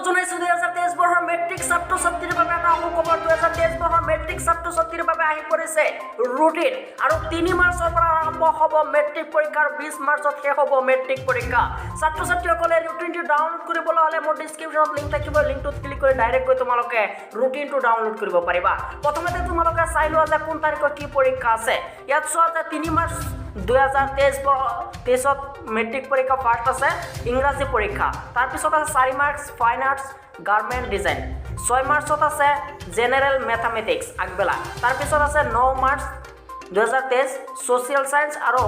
জনাইছোঁ। 2023 বৰ্ষৰ মেট্ৰিক ছাত্ৰ ছাত্ৰীৰ বাবে এটা সুখবৰ। 2023 বৰ্ষৰ মেট্ৰিক ছাত্ৰ ছাত্ৰীৰ বাবে আহি পৰিছে ৰুটিন আৰু 3 মাৰ্চৰ পৰা আৰম্ভ হ'ব মেট্ৰিক পৰীক্ষা আৰু 20 মাৰ্চত শেষ হ'ব মেট্ৰিক পৰীক্ষা। ছাত্ৰ ছাত্ৰীসকলে ৰুটিনটো ডাউনলোড কৰিবলৈ হ'লে মোৰ ডিছক্ৰিপশ্যনত লিংক থাকিব। লিংকটোত ক্লিক কৰি ডাইৰেক্ট গৈ তোমালোকে ৰুটিনটো ডাউনলোড কৰিব পাৰিবা। প্ৰথমতে তোমালোকে চাই লোৱা যে কোন তাৰিখত কি পৰীক্ষা আছে। ইয়াত চোৱা যে 3 মাৰ্চ 2023 বৰ্ষ 23ত মেট্ৰিক পৰীক্ষা ফাৰ্ষ্ট আছে ইংৰাজী পৰীক্ষা। তাৰপিছত আছে 4 March fine arts garment design. 6 মাৰ্চত আছে জেনেৰেল মেথামেটিক্স আগবেলা। তাৰপিছত আছে 9 মাৰ্চ 2023 ছ'চিয়েল ছায়েন্স আৰু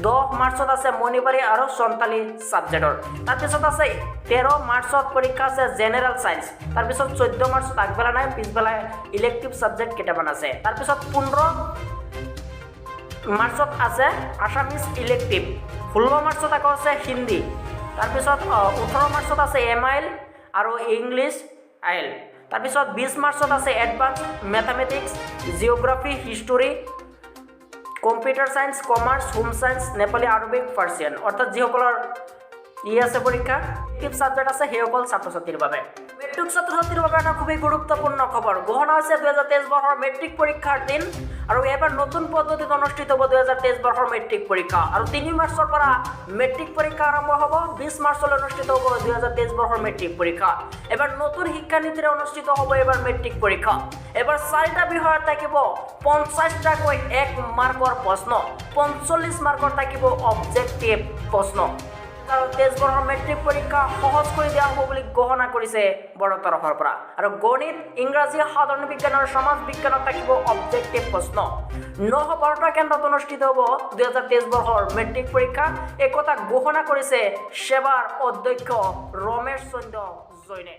10 মাৰ্চত আছে মণিপুৰী আৰু সন্তালী ছাবজেক্টৰ। তাৰপিছত আছে 13 মাৰ্চত পৰীক্ষা আছে জেনেৰেল ছায়েন্স। তাৰপিছত 14 মাৰ্চত আগবেলা নাই, পিছবেলা ইলেক্টিভ ছাবজেক্ট কেইটামান আছে। তাৰপিছত 15 মাৰ্চত আছে আছামিজ ইলেক্টিভ। 16 মাৰ্চত আকৌ আছে হিন্দী। তাৰপিছত 18 মাৰ্চত আছে এম I L আৰু ইংলিছ I L. তাৰপিছত 20 মাৰ্চত আছে advance mathematics, geography, history, computer science, commerce, home science, Nepali, Arabic, Persian. অৰ্থাৎ যিসকলৰ ই আছে পৰীক্ষা ইলেক্টিভ ছাবজেক্ট আছে, সেইসকল ছাত্ৰ ছাত্ৰীৰ বাবে। মেট্ৰিক ছাত্ৰ ছাত্ৰীৰ বাবে এটা খুবেই গুৰুত্বপূৰ্ণ খবৰ। ঘোষণা হৈছে 2023 বৰ্ষৰ মেট্ৰিক পৰীক্ষাৰ দিন আৰু এবাৰ নতুন পদ্ধতিত অনুষ্ঠিত হ'ব 2023 বৰ্ষৰ মেট্ৰিক পৰীক্ষা। আৰু 3 মাৰ্চৰ পৰা মেট্ৰিক পৰীক্ষা আৰম্ভ হ'ব, 20 মাৰ্চলৈ অনুষ্ঠিত হ'ব 2023 বৰ্ষৰ মেট্ৰিক পৰীক্ষা। এবাৰ নতুন শিক্ষানীতিৰে অনুষ্ঠিত হ'ব এবাৰ মেট্ৰিক পৰীক্ষা। এবাৰ চাৰিটা বিষয়ত থাকিব 50টাকৈ 1 মাৰ্কৰ প্ৰশ্ন, 45 মাৰ্কৰ থাকিব অবজেক্টিভ প্ৰশ্ন। 23 বৰ্ষৰ মেট্ৰিক পৰীক্ষা সহজ কৰি দিয়া হ'ব বুলি ঘোষণা কৰিছে বৰ্ডৰ তৰফৰ পৰা। আৰু গণিত, ইংৰাজী, সাধাৰণ বিজ্ঞান আৰু সমাজ বিজ্ঞানত থাকিব অবজেক্টিভ প্ৰশ্ন। 912টা কেন্দ্ৰত অনুষ্ঠিত হ'ব 2023 বৰ্ষৰ মেট্ৰিক পৰীক্ষা। এই কথা ঘোষণা কৰিছে সেবাৰ অধ্যক্ষ ৰমেশ চন্দ্ৰ জৈনে।